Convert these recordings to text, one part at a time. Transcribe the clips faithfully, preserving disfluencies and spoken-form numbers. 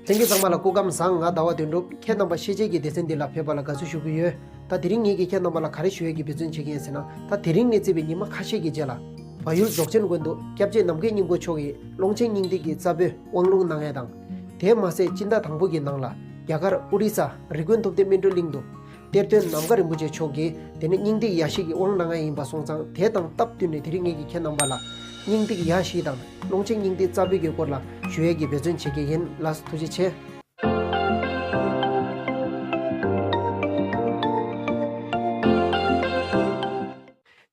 ལྷན་རྒྱས་ཚང་མ་ལ་སྐུ་ཁམས་བཟང་། ང་ཟླ་བ་དོན་གྲུབ། ཁྱེད་རྣམ་པ་ཤེས་བྱའི་གི་སྡེ་ཚན་འདི་ལ་ཕེབས་པ་ལ་དགའ་བསུ་ཞུ་གི་ཡོད། ད་དེ་རིང་ངེད་ཀྱིས་ཁྱེད་རྣམ་པ་ལ་ག་རེ་ཞུ་ཡས་ཀྱི་འབད་བརྩོན་བྱེད་ཀྱི་ཡིན་ཟེར་ན། ད་དེ་རིང་ནས་བརྩིས་པའི་ཉི་མ་ཁ་ཤས་ཀྱི་རྗེས་ལ། བལ་ཡུལ་རྫོགས་ཆེན་དགོན་དུ་སྐྱབས་རྗེ་ནམ་མཁའི་སྙིང་པོ་མཆོག་གིས་ཀློང་ཆེན་སྙིང་ཐིག་གི་རྩ་བོད་དབང་ལུང་གནང་ཡས་དང་། དེ་མ་ཟད་སྤྱི་ཟླ་དང་པོ་གི་ནང་ལ། རྒྱ་གར་ཨོ་རི་ས་རི་ཀོན་ཐུབ་བསྟན་སྨིན་གྲོལ་གླིང་དུ། གཏེར་སྟོན་ནམ་མཁའ་རིན་པོ་ཆེ་མཆོག་གིས་དེ་ནས་སྙིང་ཐིག་ཡ་བཞི་གི་དབང་གནང་ཡས་ཡིན་པ་སོང་ཙང་། དེ་དང་སྟབས་བསྟུན་ནས་དེ་རིང་ངེད་ཀྱིས་ཁྱེད་རྣམ་པ་ལ། སྙིང་ཐིག་ཡ་བཞི་དང་ཀློང་ཆེན་སྙིང་ཐིག་རྩ་བོད་ཀྱི་སྐོར་ལ་ཞུ་ཡས་ཀྱི་འབད་བརྩོན་བྱེད་ཀྱི་ཡིན། ལགས་སོ། ཐུགས་རྗེ་ཆེ།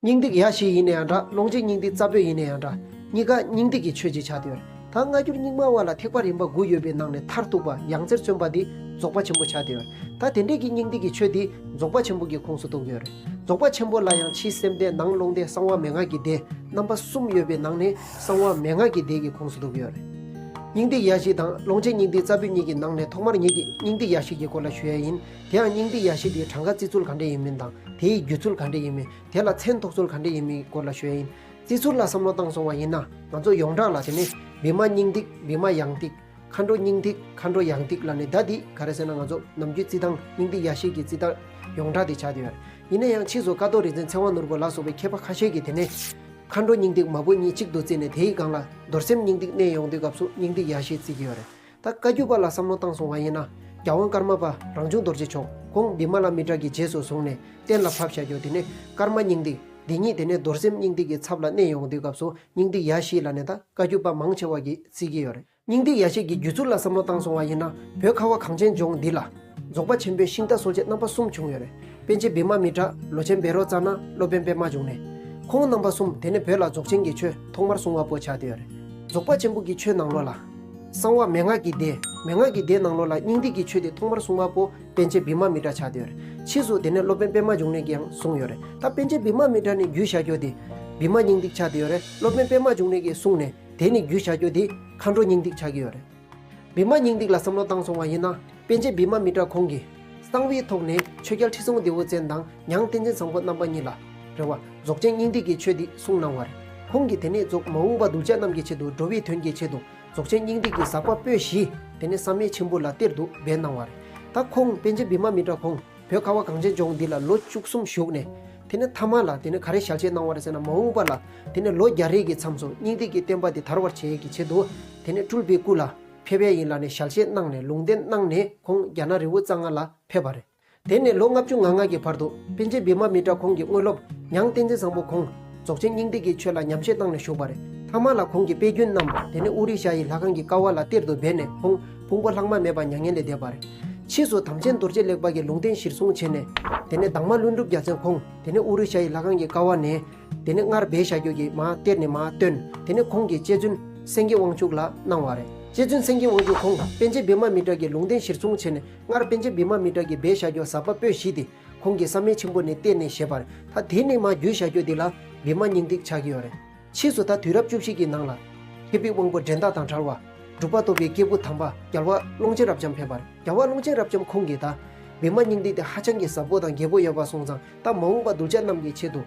སྙིང་ཐིག་ཡ་བཞི་ཡིན་ན་ཡང་འདྲ། ཀློང་ཆེན་སྙིང་ཐིག་རྩ་བོད་ཡིན་ན་ཡང་འདྲ། གཉིས་ཀ་སྙིང་ཐིག་གི་ཆོས་ཅིག་ཆགས་བསྡད་ཡོད་རེད། ད་སྔ་འགྱུར་རྙིང་མ་བ་ལ་ཐེག་པ་རིམ་པ་དགུ་ཡོད་པའི་ནང་ནས་མཐར་ཐུག་པ་ཡང་རྩེར་སོན་པ་འདི་རྫོགས་པ་ཆེན་པོ་ཆགས་བསྡད་ཡོད་རེད། ད་དེ་འདྲས་ཀྱི་སྙིང་ཐིག་གི་ཆོས་འདི་རྫོགས་པ་ཆེན་པོ་གི་ཁོངས་སུ་གཏོགས་ཀྱི་ཡོད་རེད། རྫོགས་པ་ཆེན་པོ་ལ་ཡང་ཕྱི་སེམས་སྡེ་ནང་ཀློང་སྡེ་གསང་བ་མན་ངག་གི་སྡེ་རྣམ་པ་གསུམ་ཡོད་པའི་ནང་ནས་གསང་བ་མན་ངག་གི་སྡེ་གི་ཁོངས་སུ་གཏོགས་ཀྱི་ཡོད་རེད། སྙིང་ཐིག་ཡ་བཞི་དང་ཀློང་ཆེན་སྙིང་ཐིག་རྩ་བོད་གཉིས་ཀྱི་ནང་ནས་ཐོག་མར་ངེད་ཀྱིས་སྙིང་ཐིག་ཡ་བཞི་གི་སྐོར་ལ་ཞུ་ཡ་ཡིན། དེ་ཡང་སྙིང་ཐིག་ཡ་བཞི་དེའི་གྲངས་ཀ་བརྩི་ཚུལ་ག་འདྲ་ཡིན་མིན་དང་། དེའི་བརྒྱུད་ཚུལ་ག་འདྲ་ཡིན་མིན། དེ་ལ་མཚན་ཐོགས་ཚུལ་ག་འདྲ་ཡིན་མིན་སྐོར་ལ་ཞུ་ཡ་ཡིན། བརྩི་ཚུལ་ལ་བསམ་བློ་བཏང་སོང་བ་ཡིན་ན། ང་ཚོ་ཡོངས་གྲགས་ལ་དེ་ནས་བི་མ་སྙིང་ཐིག་བི་མ་ཡང་ཏིག་མཁའ་འགྲོ་སྙིང་ཐིག་མཁའ་འགྲོ་ཡང་ཏིག་ལབ་ནས། ད་འདི་ག་རེ་ཟེར་ན། ང་ཚོ་ནམ་རྒྱུན་རྩི་སྟངས་སྙིང་ཐིག་ཡ་བཞི་གི་རྩི་སྟངས་ཡོངས་གྲགས་དེ་ཆགས་བསྡད་ཡོད་རེད། ཡིན་ན་ཡང་ཕྱིས་སུ་ཀ་ཐོག་རིག་འཛིན་ཚེ་དབང་ནོར་བུ་ལ་སོགས་པའི་མཁས་པ་ཁ་ཤས་ཀྱིས་དེ་ནས་མཁའ་འགྲོ་སྙིང་ཐིག་མ་བུ་གཉིས་གཅིག་ཏུ་བརྩིས་ནས། དེའི་སྒང་ལ་རྡོར་སེམས་སྙིང་ཐིག་གནས་ཡོང་དུས་སྐབས་སུ་སྙིང་ཐིག་ཡ་བཞི་བརྩི་གི་ཡོད་རེད། ད་བཀའ་བརྒྱུད་པ་ལ་བསམ་བློ་བཏང་སོང་བ་ཡིན་ན། རྒྱལ་དབང་ཀརྨ་པ་རང་བྱུང་རྡོ་རྗེ་མཆོག་ཁོང་བི་མ་ལ་མི་ཏྲ་གི་རྗེས་སུ་བཟུང་ནས་གཏན་ལ་ཕབ་བཞག་རྒྱུ་དེ་ནས་ཀརྨ་སྙིང་ཐིག་འདི་ཉིད་དེ་ནས་རྡོར་སེམས་སྙིང་ཐིག་གི་ཚབ་ལ་གནས་ཡོང་དུས་སྐབས་སུ་སྙིང་ཐིག་ཡ་བཞི་ལབ་ནས་ད་བཀའ་བརྒྱུད་པ་མང་ཆེ་བ་གིས་བརྩི་གི་ཡོད་རེད། སྙིང་ཐིག་ཡ་བཞི་གི་བརྒྱུད་ཚུལ་ལ་བསམ་བློ་བཏང་སོང་བ་ཡིན་ན། བོད་ཁ་བ་གངས་ཅན་ལྗོངས་འདི་ལ་རྫོགས་པ་ཆེན་པོའི་ཤིང་རྟ་གསོལ་བྱེད་རྣམ་པ་གསུམ་བྱུང་ཡོད་རེད། པཎ་ཆེན་བི་མ་མི་ཏྲ། ལོ་ཆེན་བཻ་རོ་ཙ་ན། སློབ་དཔོན་པདྨ་འབྱུང་གནས། ཁོང་རྣམ་པ་གསུམ་དེ་ནས་བོད་ལ་རྫོགས་ཆེན་གྱི་ཆོས་ཐོག་མར་གསུང་བ་པོ་ཆགས་བསྡད་ཡོད་རེད། རྫོགས་པ་ཆེན་པོ་གི་ཆོས་ནང་ལོགས་ལ། གསང་བ་མན་ངག་གི་སྡེ། མན་ངག་གི་སྡེ་ནང་ལོགས་ལ་སྙིང་ཐིག་གི་ཆོས་དེ་ཐོག་མར་གསུང་བ་པོ་པཎ་ཆེན་བི་མ་མི་ཏྲ་ཆགས་བསྡད་ཡོད་རེད། ཕྱིས་སུ་དེ་ནས་སློབ་དཔོན་པདྨ་འབྱུང་གནས་ཀྱིས་ཡང་གསུངས་ཡོད་རེད། ད་པཎ་ཆེན་བི་མ་མི་ཏྲ་ནས་བརྒྱུད་བཞག་རྒྱུ་དེ་བི་མ་སྙིང་ཐིག་ཆགས་བསྡད་ཡོད་རེད། སློབ་དཔོན་པདྨ་འབྱུང་གནས་ཀྱིས་གསུངས་ནས་དེ་ནས་བརྒྱུད་བཞག་རྒྱུ་དེ་མཁའ་འགྲོ་སྙིང་ཐིག་ཆགས་ཀྱི་ཡོད་རེད། བི་མ་སྙིང་ཐིག་ལ་བསམ་བློ་བཏང་སོང་བ་ཡིན་ན། པཎ་ཆེན་བི་མ་མི་ཏྲ་ཁོང་གིས་གསང་བའི་ཐོག་ནས་ཆོས་རྒྱལ་ཁྲི་སྲོང་ལྡེ་བོ་ཙན་དང་ཉང་བསྟན་འཛིན་བཟང་པོ་རྣམ་པ་གཉིས་ལ་རེད་བ། རྫོགས་ཆེན་སྙིང་ཐིག་གི་ཆོས་འདི་གསུངས་གནང་བ་རེད། ཁོང་གིས་དེ་ནས་རྫོགས་མ་འོངས་པ་གདུལ་བྱ་རྣམས་ཀྱི་ཆེད་དུ། འགྲོ་བའི་དོན་གྱི་ཆེད་དུ་རྫོགས་ཆེན་སྙིང་ཐིག་གི་ཟབ་པ་པོད་བཞི་དེ་ནས་བསམ་ཡས་མཆིམས་ཕུ་ལ་གཏེར་དུ་སྦས་གནང་བ་རེད། ད་ཁོང་པཎ་ཆེན་བི་མ་མི་ཏྲ་ཁོང་བོད་ཁ་བ་གངས་ཅན་ལྗོངས་འདི་ལ་ལོ་བཅུ་གསུམ་བཞུགས་ནས། དེ་ནས་མཐའ་མ་ལ་དེ་ནས་ག་རེ་ཞལ་བཞེས་གནང་བ་རེད་ཟེར་ན། མ་འོངས་པ་ལ་དེ་ནས་ལོ་བརྒྱ་རེ་གི་མཚམས་སུ་སྙིང་ཐིག་གི་བསྟན་པ་འདི་དར་བར་བྱེད་ཡས་ཀྱི་ཆེད་དུ། དེ་ནས་སྤྲུལ་པའི་སྐུ་ལ་ཕེབས་ཡས་ཡིན་ལབ་ནས་ཞལ་བཞེས་གནང་ནས་ལུང་བསྟན་གནང་ནས་ཁོང་རྒྱ་ནག་རི་བོ་རྩེ་ལྔ་ལ་ཕེབས་པ་རེད། དེ་ནས་ལོ་ལྔ་བཅུ་ང་ལྔ་གི་བར་དུ་པཎ་ཆེན་བི་མ་མི་ཏྲ་ཁོང་གི་དངོས་སློབ་ཉང་བསྟན་འཛིན་བཟང་པོ་ཁོང་རྫོགས་ཆེན་སྙིང་ཐིག་གི་ཆོས་ལ་ཉམས་བཞེས་བཏང་ནས་བཞུགས་པ་རེད། མཐའ་མ་ལ་ཁོང་གི་དཔེ་རྒྱུན་རྣམས་དེ་ནས་ཨོ་རི་ཤ་ཡི་ལྷ་ཁང་གི་ཀ་བ་ལ་གཏེར་དུ་སྦས་ནས་ཁོང་ཕུང་པོ་ལྷག་མ་མེད་པ་མྱ་ངན་ལས་འདས་པ་རེད། ཕྱིས་སུ་དམ་ཅན་རྡོ་རྗེ་ལེགས་པ་གིས་ལུང་བསྟན་གཞིར་བཟུང་བྱས་ནས། དེ་ནས་དྭངས་མ་ཀླུ་སྒྲུབ་རྒྱལ་མཚན་ཁོང་དེ་ནས་ཨོ་རི་ཤ་ཡི་ལྷ་ཁང་གི་ཀ་བ་ནས། དེ་ནས་སྔར་སྦས་བཞག་རྒྱུ་གི་མར་གཏེར་ནས་མར་བཏོན། དེ་ནས་ཁོང་གིས་ལྕེ་བཙུན་སེང་གེ་དབང་ཕྱུག་ལ་གནང་བ་རེད། ལྕེ་བཙུན་སེང་གེ་དབང་ཕྱུག་ཁོང་པཎ་ཆེན་བི་མ་མི་ཏྲ་གི་ལུང་བསྟན་གཞིར་བཟུང་བྱས་ནས། སྔར་པཎ་ཆེན་བི་མ་མི་ཏྲ་གིས་སྦས་བཞག་རྒྱུ་ཟབ་པ་པོད་བཞི་དེ་ཁོང་གིས་བསམ་ཡས་མཆིམས་ཕུ་ནས་གཏེར་ནས་བཞེས་པ་རེད། ད་དེ་ནས་མར་བརྒྱུད་བཞག་རྒྱུ་དེ་ལ་བི་མ་སྙིང་ཐིག་ཆགས་ཀྱི་ཡོད་རེད། ཕྱིས་སུ་ད་དུས་རབས་བཅུ་བཞི་གི་ནང་ལ། མཁས་པའི་དབང་པོ་འགྲན་ཟླ་དང་བྲལ་བ། གྲུབ་པ་ཐོབ་པའི་སྐྱེས་བུ་དམ་པ་རྒྱལ་བ་ཀློང་ཆེན་རབ་འབྱམས་ཕེབས་པ་རེད། རྒྱལ་བ་ཀློང་ཆེན་རབ་འབྱམས་ཁོང་གིས་ད་བི་མ་སྙིང་ཐིག་དེ་ཧ་ཅང་གི་ཟབ་པོ་དང་རྒྱས་པོ་ཡོད་པ་སོང་ཙང་། ད་མ་འོངས་པ་གདུལ་བྱ་རྣམས་ཀྱི་ཆེད་དུ་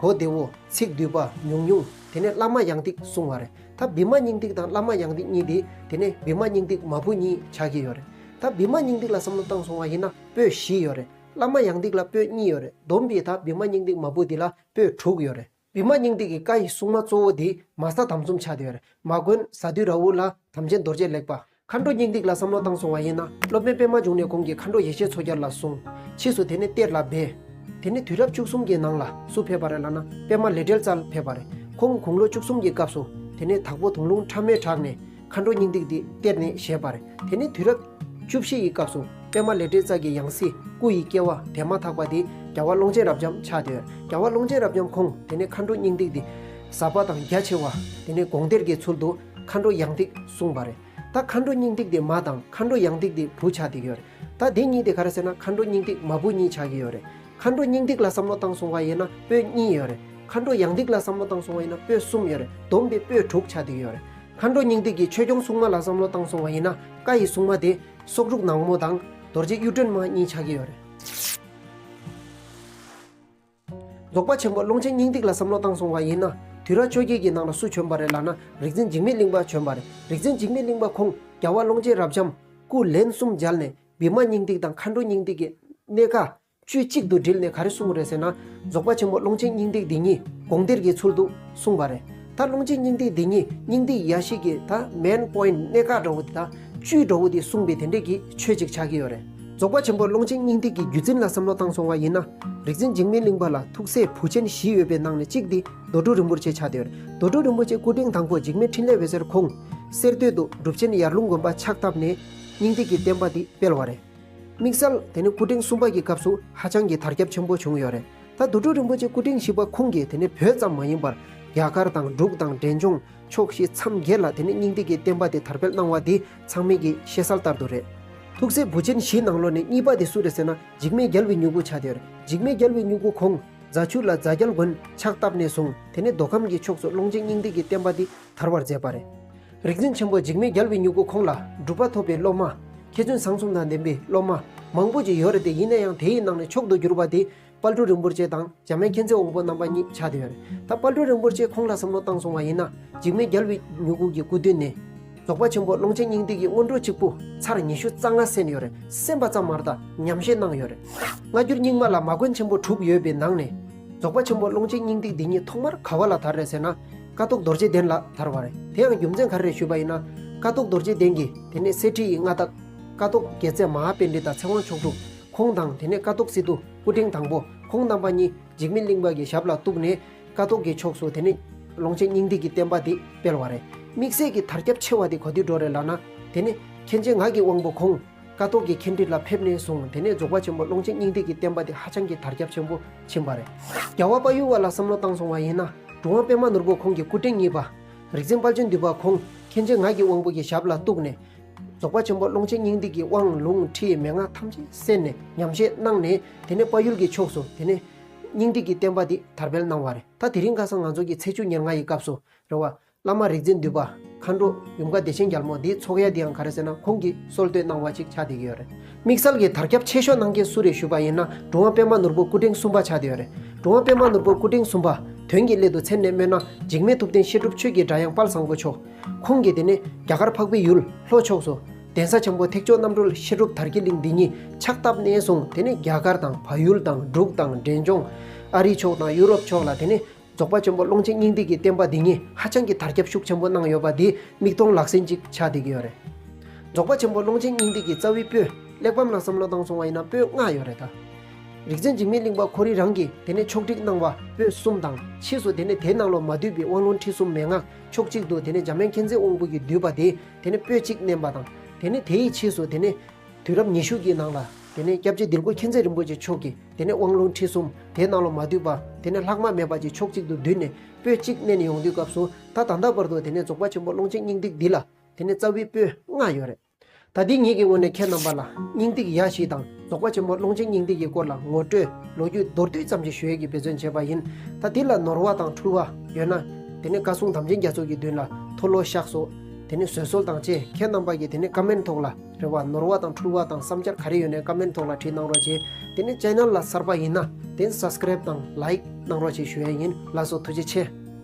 གོ་བདེ་བོ། ཚིག་བསྡུས་པ། ཉུང་ཉུང་། དེ་ནས་བླ་མ་ཡང་ཏིག་གསུངས་པ་རེད། ད་བི་མ་སྙིང་ཐིག་དང་བླ་མ་ཡང་ཏིག་གཉིས་དེ་དེ་ནས་བི་མ་སྙིང་ཐིག་མ་བུ་གཉིས་ཆགས་ཀྱི་ཡོད་རེད། ད་བི་མ་སྙིང་ཐིག་ལ་བསམ་བློ་བཏང་སོང་བ་ཡིན་ན་པོད་བཞི་ཡོད་རེད། བླ་མ་ཡང་ཏིག་ལ་པོད་གཉིས་ཡོད་རེད། བསྡོམས་པས་ད་བི་མ་སྙིང་ཐིག་མ་བུ་འདི་ལ་པོད་དྲུག་ཡོད་རེད། བི་མ་སྙིང་ཐིག་གི་བཀའ་ཡི་སྲུང་མ་གཙོ་བོ་འདི་མ་གསལ་དམ་གསུམ་ཆགས་བསྡད་ཡོད་རེད། མ་དགོན་ཟ་འདུས་ར་ཨུ་ལ་དམ་ཅན་རྡོ་རྗེ་ལེགས་པ། མཁའ་འགྲོ་སྙིང་ཐིག་ལ་བསམ་བློ་བཏང་སོང་བ་ཡིན་ན། སློབ་དཔོན་པདྨ་འབྱུང་གནས་ཁོང་གིས་མཁའ་འགྲོ་ཡེ་ཤེས་མཚོ་རྒྱལ་ལ་གསུངས། ཕྱིས་སུ་དེ་ནས་གཏེར་ལ་སྦས། དེ་ནས་དུས་རབས་བཅུ་གསུམ་གྱི་ནང་ལ་སུ་ཕེབས་པ་རེད་ལབ་ན། པདྨ་ལེགས་བྲེལ་རྩལ་ཕེབས་པ་རེད། ཁོང་དགུང་ལོ་བཅུ་གསུམ་གྱི་སྐབས་སུ་དེ་ནས་དྭགས་པོ་དུང་ལུང་ཁྲ་མོས་བྲག་ནས་མཁའ་འགྲོ་སྙིང་ཐིག་འདི་གཏེར་ནས་བཞེས་པ་རེད། དེ་ནས་དུས་རབས་བཅུ་བཞི་ཡི་སྐབས་སུ་པདྨ་ལེགས་བྲེལ་རྩལ་གྱི་ཡང་སྲིད་སྐུ་ཡི་སྐྱེ་བ་དེ་མ་ཐག་པ་དེ་རྒྱལ་བ་ཀློང་ཆེན་རབ་འབྱམས་ཆགས་བསྡད་ཡོད། རྒྱལ་བ་ཀློང་ཆེན་རབ་འབྱམས་ཁོང་དེ་ནས་མཁའ་འགྲོ་སྙིང་ཐིག་འདི་ཟབ་པ་དང་རྒྱ་ཆེ་བ། དེ་ནས་དགོངས་གཏེར་གྱི་ཚུལ་དུ་མཁའ་འགྲོ་ཡང་ཏིག་གསུངས་པ་རེད། ད་མཁའ་འགྲོ་སྙིང་ཐིག་དེ་མ་དང་མཁའ་འགྲོ་ཡང་ཏིག་དེ་བུ་ཆགས་བསྡད་ཡོད་རེད། ད་དེ་གཉིས་དེ་ག་རེ་ཟེར་ན། མཁའ་འགྲོ་སྙིང་ཐིག་མ་བུ་གཉིས་ཆགས་ཀྱི་ཡོད་རེད། མཁའ་འགྲོ་སྙིང་ཐིག་ལ་བསམ་བློ་བཏང་སོང་བ་ཡིན་ན་པོད་གཉིས་ཡོད་རེད། མཁའ་འགྲོ་ཡང་ཏིག་ལ་བསམ་བློ་བཏང་སོང་བ་ཡིན་ན་པོད་གསུམ་ཡོད་རེད། བསྡོམས་པས་པོད་དྲུག་ཆགས་བསྡད་ཡོད་རེད། མཁའ་འགྲོ་སྙིང་ཐིག་གི་ཆོས་སྐྱོང་སྲུང་མ་ལ་བསམ་བློ་བཏང་སོང་བ་ཡིན་ན། བཀའ་ཡི་སྲུང་མ་དེ་སྲོག་དྲུག་ནག་མོ་དང་རྡོ་རྗེ་གཡུ་སྒྲོན་མ་གཉིས་ཆགས་ཀྱི་ཡོད་རེད། རྫོགས་པ་ཆེན་པོ་ཀློང་ཆེན་སྙིང་ཐིག་ལ་བསམ་བློ་བཏང་སོང་བ་ཡིན་ན། དུས་རབས་བཅོ་བརྒྱད་ཀྱི་ནང་ལ་སུ་བྱོན་པ་རེད་ལབ་ན། རིག་འཛིན་འཇིགས་མེད་གླིང་པ་བྱོན་པ་རེད། རིག་འཛིན་འཇིགས་མེད་གླིང་པ་ཁོང་རྒྱལ་བ་ཀློང་ཆེན་རབ་འབྱམས་ སྐུ་ལན་གསུམ་མཇལ་ནས་བི་མ་སྙིང་ཐིག་དང་མཁའ་འགྲོ་སྙིང་ཐིག་གི་གནད་ཀ་བཅུད་གཅིག་ཏུ་དྲིལ་ནས་ག་རེ་གསུངས་རེད་ཟེར་ན། རྫོགས་པ་ཆེན་པོ་ཀློང་ཆེན་སྙིང་ཐིག་འདི་ཉིད་དགོངས་གཏེར་གྱི་ཚུལ་དུ་གསུངས་པ་རེད། ད་ཀློང་ཆེན་སྙིང་ཐིག་འདི་ཉིད་སྙིང་ཐིག་ཡ་བཞི་གི་ད་མེན་པོ་ཡིན་ཊི་གནད་འགག་འདྲ་བོ་འདི་དང་བཅུད་འདྲ་བོ་འདི་གསུངས་པའི་དེ་འདྲས་ཀྱི་ཆོས་ཅིག་ཆགས་ཀྱི་ཡོད་རེད། རྫོགས་པ་ཆེན་པོ་ཀློང་ཆེན་སྙིང་ཐིག་གི་རྒྱུད་འཛིན་ལ་བསམ་བློ་བཏང་སོང་བ་ཡིན་ན། རིག་འཛིན་འཇིགས་མེད་གླིང་པ་ལ་ཐུགས་སྲས་བུ་ཆེན་བཞི་ཡོད་པའི་ནང་ནས་གཅིག་འདི་རྡོ་གྲུབ་རིན་པོ་ཆེ་ཆགས་བསྡད་ཡོད་རེད། རྡོ་གྲུབ་རིན་པོ་ཆེ་སྐུ་ཕྲེང་དང་པོ་འཇིགས་མེད་འཕྲིན་ལས་འོད་ཟེར་ཁོང་གསེར་སྟོད་དུ་གྲུབ་ཆེན་ཡར་ཀླུང་དགོན་པ་ཕྱག་བཏབ་ནས་སྙིང་ཐིག་གི་བསྟན་པ་འདི་སྤེལ་བ་རེད། དམིགས་བསལ་དེ་ནི་སྐུ་ཕྲེང་གསུམ་པ་གི་སྐབས་སུ་ཧ་ཅང་གི་དར་ཁྱབ་ཆེན་པོ་བྱུང་ཡོད་རེད། ད་རྡོ་གྲུབ་རིན་པོ་ཆེ་སྐུ་ཕྲེང་བཞི་པ་ཁོང་གིས་དེ་ནི་བོད་ཙམ་མ་ཡིན་པར་རྒྱ་གར་དང་འབྲུག་དང་འབྲས་ལྗོངས་ཕྱོགས་བཞི་མཚམས་བརྒྱད་ལ་དེ་ནི་སྙིང་ཐིག་གི་བསྟན་པ་དེ་དར་སྤེལ་གནང་བ་འདི་ཚང་མས་ཀྱི་ཤེས་གསལ་ལྟར་དུ་རེད། ཐུགས་སྲས་བུ་ཆེན་བཞི་ནང་ལོགས་ནས་གཉིས་པ་དེ་སུ་རེད་ཟེར་ན། འཇིགས་མེད་རྒྱལ་བའི་མྱུ་གུ་ཆགས་བསྡད་ཡོད་རེད། འཇིགས་མེད་རྒྱལ་བའི་མྱུ་གུ་ཁོང་རྫ་ཆུ་ལ་རྫ་རྒྱལ་དགོན་ཕྱག་བཏབ་ནས་བཟུང་དེ་ནས་མདོ་ཁམས་ཀྱི་ཕྱོགས་སུ་ཀློང་ཆེན་སྙིང་ཐིག་གི་བསྟན་པ་འདི་དར་བར་མཛད་པ་རེད། རིག་འཛིན་ཆེན་པོ་འཇིགས་མེད་རྒྱལ་བའི་མྱུ་གུ་ཁོང་ལ་གྲུབ་པ་ཐོབ་པའི་སློབ་མ། མཁས་བཙུན་བཟང་གསུམ་དང་ལྡན་པའི་སློབ་མ་མང་པོ་ཅིག་ཡོད་རེད་དེ། ཡིན་ན་ཡང་དེའི་ནང་ནས་མཆོག་ཏུ་གྱུར་པ་དེ་དཔལ་སྤྲུལ་རིན་པོ་ཆེ་དང་འཇམ་དབྱངས་མཁྱེན་བརྩེ་དབང་པོ་རྣམ་པ་གཉིས་ཆགས་བསྡད་ཡོད་རེད། ད་དཔལ་སྤྲུལ་རིན་པོ་ཆེ་ཁོང་ལ་བསམ་བློ་བཏང་སོང་བ་ཡིན་ན། འཇིགས་མེད་རྒྱལ་བའི་མྱུ་གུ་གི་སྐུ་མདུན་ནས་རྫོགས་པ་ཆེན་པོ་ཀློང་ཆེན་སྙིང་ཐིག་གི་སྔོན་འགྲོ་གཅིག་པུ་ཚར་ཉི་ཤུ་རྩ་ལྔ་གསན་ཡོད་རེད། གསན་པ་ཙམ་མ་རེད། ད་ཉམས་བཞེས་གནང་ཡོད་རེད། སྔ་འགྱུར་རྙིང་མ་ལ་མ་དགོན་ཆེན་པོ་དྲུག་ཡོད་པའི་ནང་ནས་རྫོགས་པ་ཆེན་པོ་ཀློང་ཆེན་སྙིང་ཐིག་འདི་ཉིད་ཐོག་མར་ག་བ་ལ་དར་རེད་ཟེར་ན། ཀཿཐོག་རྡོ་རྗེ་གདན་ལ་དར་བ་རེད། དེ་ཡང་རྒྱུ་མཚན་ག་རེ་རེད་ཞུས་པ་ཡིན་ན། ཀཿཐོག་རྡོ་རྗེ་གདན་གྱི་དེ་ནས་གསེར་ཁྲི་ཡི་མངའ་བདག་ཀཿཐོག་རྒྱལ་སྲས་མ་ཧཱ་པཎྜི་ཏ་ཚེ་དབང་མཆོག་གྲུབ་ཁོང་དང་དེ་ནས་ཀཿཐོག་སི་ཏུ་སྐུ་ཕྲེང་དང་པོ་ཁོང་རྣམ་པ་གཉིས་འཇིགས་མེད་གླིང་པ་གི་ཞབས་ལ་གཏུགས་ནས་ཀཿཐོག་གི་ཕྱོགས་སུ་དེ་ནས་ཀློང་ཆེན་སྙིང་ཐིག་གི་བསྟན་པ་འདི་སྤེལ་བ་རེད། དམིགས་བསལ་གྱི་དར་ཁྱབ་ཆེ་བ་དེ་ག་དུས་འགྲོ་རེད་ལབ་ན། དེ་ནས་མཁན་ཆེན་ངག་གི་དབང་པོ་ཁོང་ཀཿཐོག་གི་མཁན་ཁྲི་ལ་ཕེབས་ནས་བཟུང་དེ་ནས་རྫོགས་པ་ཆེན་པོ་ཀློང་ཆེན་སྙིང་ཐིག་གི་བསྟན་པ་དེ་ཧ་ཅང་གི་དར་ཁྱབ་ཆེན་པོ་ཕྱིན་པ་རེད། རྒྱལ་བ་དཔལ་ཡུལ་བ་ལ་བསམ་བློ་བཏང་སོང་བ་ཡིན་ན། གྲུབ་དབང་པདྨ་ནོར་བུ་ཁོང་གི་སྐུ་ཕྲེང་གཉིས་པ། རིག་འཛིན་དཔལ་ཆེན་འདུས་པ་ཁོང་མཁན་ཆེན་ངག་གི་དབང་པོ་གི་ཞབས་ལ་གཏུགས་ནས། རྫོགས་པ་ཆེན་པོ་ཀློང་ཆེན་སྙིང་ཐིག་གི་དབང་ལུང་ཁྲིད་མན་ངག་ཐམས་ཅད་གསན་ནས་ཉམས་བཞེས་གནང་ནས་དེ་ནས་དཔལ་ཡུལ་གྱི་ཕྱོགས་སུ་དེ་ནས་སྙིང་ཐིག་གི་བསྟན་པ་འདི་དར་སྤེལ་གནང་བ་རེད། ད་དེ་རིང་ཁ་སང་ང་ཚོ་གི་ཚེས་བཅུ་ཉེར་ལྔ་ཡི་སྐབས་སུ་རེད་བ། བླ་མ་རིག་འཛིན་འདུས་པ་མཁའ་འགྲོ་ཡུམ་བཀའ་བདེ་ཆེན་རྒྱལ་མོ་འདིའི་ཚོགས་ཡ་འདི་ཡང་ག་རེ་ཟེར་ན་ཁོང་གིས་གསོལ་གཏོད་གནང་བ་ཅིག་ཆགས་བསྡད་ཀྱི་ཡོད་རེད། དམིགས་བསལ་གྱི་དར་ཁྱབ་ཆེ་ཤོས་གནང་མཁན་སུ་རེད་ཞུས་པ་ཡིན་ན་གྲུབ་དབང་པདྨ་ནོར་བུ་སྐུ་ཕྲེང་གསུམ་པ་ཆགས་བསྡད་ཡོད་རེད། གྲུབ་དབང་པདྨ་ནོར་བུ་སྐུ་ཕྲེང་གསུམ་པ་དོན་གྱི་སླད་དུ་མཚན་ནས་སྨོས་ན་འཇིགས་མེད་ཐུབ་བསྟན་བཤད་སྒྲུབ་ཆོས་ཀྱི་སྒྲ་དབྱངས་དཔལ་བཟང་པོ་མཆོག་ཁོང་གིས་དེ་ནས་རྒྱ་གར་འཕགས་པའི་ཡུལ་ལྷོ་ཕྱོགས་སུ་གདན་ས་ཆེན་པོ་ཐེག་མཆོག་རྣམ་གྲོལ་བཤད་སྒྲུབ་དར་གྱི་གླིང་འདི་ཉིད་ཕྱག་བཏབ་ནས་བཟུང་དེ་ནས་རྒྱ་གར་དང་བལ་ཡུལ་དང་འབྲུག་དང་འབྲས་ལྗོངས་ཨ་རི་ཕྱོགས་དང་ཡུ་རོབ་ཕྱོགས་ལ་དེ་ནས་རྫོགས་པ་ཆེན་པོ་ཀློང་ཆེན་སྙིང་ཐིག་གི་བསྟན་པ་འདི་ཉིད་ཧ་ཅང་གི་དར་ཁྱབ་ཤུགས་ཆེན་པོ་གནང་ཡོད་པ་འདི་མིག་མཐོང་ལག་ཟིན་ཅིག་ཆགས་བསྡད་ཀྱི་ཡོད་རེད། རྫོགས་པ་ཆེན་པོ་ཀློང་ཆེན་སྙིང་ཐིག་གི་རྩ་བའི་པོད་གླེགས་བམ་ལ་བསམ་བློ་བཏང་སོང་བ་ཡིན་ན་པོད་ལྔ་ཡོད་རེད་ད། རིག་འཛིན་འཇིགས་མེད་གླིང་པ་ཁོ་རང་རང་གིས་དེ་ནས་ཕྱོགས་སྒྲིག་གནང་བ་པོད་གསུམ་དང་ཕྱིས་སུ་དེ་ནས་དེའི་ནང་ལོགས་མ་འདུས་པའི་དབང་ལུང་ཁྲིད་གསུམ་མན་ངག་ཕྱོགས་གཅིག་ཏུ་དེ་ནས་འཇམ་དབྱངས་མཁྱེན་བརྩེ་དབང་པོ་གིས་བསྡུས་པ་དེ་དེ་ནས་པོད་གཅིག་བསྣན་པ་དང་། དེ་ནས་དེའི་ཕྱིས་སུ་དེ་ནས་དུས་རབས་ཉི་ཤུ་གི་ནང་ལ་དེ་ནས་སྐྱབས་རྗེ་དིལ་མགོ་མཁྱེན་བརྩེ་རིན་པོ་ཆེ་མཆོག་གིས་དེ་ནས་དབང་ལུང་ཁྲིད་གསུམ་དེའི་ནང་ལོགས་མ་འདུས་པ་དེ་ནས་ལྷག་མ་མེད་པ་ཅིག་ཕྱོགས་གཅིག་ཏུ་བསྡུས་ནས་པོད་གཅིག་བསྣན་ཡོང་དུས་སྐབས་སུ་ད་ད་ལྟ་བར་དུ་དེ་ནས་རྫོགས་པ་ཆེན་པོ་ཀློང་ཆེན་སྙིང་ཐིག་འདི་ལ་དེ་ནས་རྩ་བའི་པོད་ལྔ་ཡོད་རེད། ད་འདི་ངེད་ཀྱི་ངོས་ནས་ཁྱེད་རྣམ་པ་ལ་སྙིང་ཐིག་ཡ་བཞི་དང་རྫོགས་པ་ཆེན་པོ་ཀློང་ཆེན་སྙིང་ཐིག་གི་སྐོར་ལ་ངོ་སྤྲོད་ལོ་རྒྱུས་མདོར་བསྡུས་ཙམ་ཞིག་ཞུ་ཡས་ཀྱི་འབད་བརྩོན་བྱས་པ་ཡིན། ད་འདི་ལ་ནོར་བ་དང་འཁྲུལ་བ་ཡོད་ན་དེ་ནས་བཀའ་སྲུང་དམ་ཅན་རྒྱ་མཚོ་གི་མདུན་ལ་མཐོལ་ལོ་བཤགས་སོ། དེ་ནས་བཟོད་གསོལ་དང་བཅས་ཁྱེད་རྣམ་པ་གིས་དེ་ནས་ཀ་མེན་ཐོག་ལ་རེད་བ། ནོར་བ་དང་འཁྲུལ་བ་དང་བསམ་འཆར་ག་རེ་ཡོད་ནས་ཀ་མེན་ཐོག་ལ་བྲིས་གནང་རོགས་བྱེད། དེ་ནས་ཅེ་ནལ་ལ་གསར་པ་ཡིན་ན་དེ་ནས་སབ་སི་ཀ་རེབ་དང་ལའིག་གནང་རོགས་བྱེད་ཞུ་ཡས་ཡིན། ལགས་སོ། ཐུགས་རྗེ་ཆེ།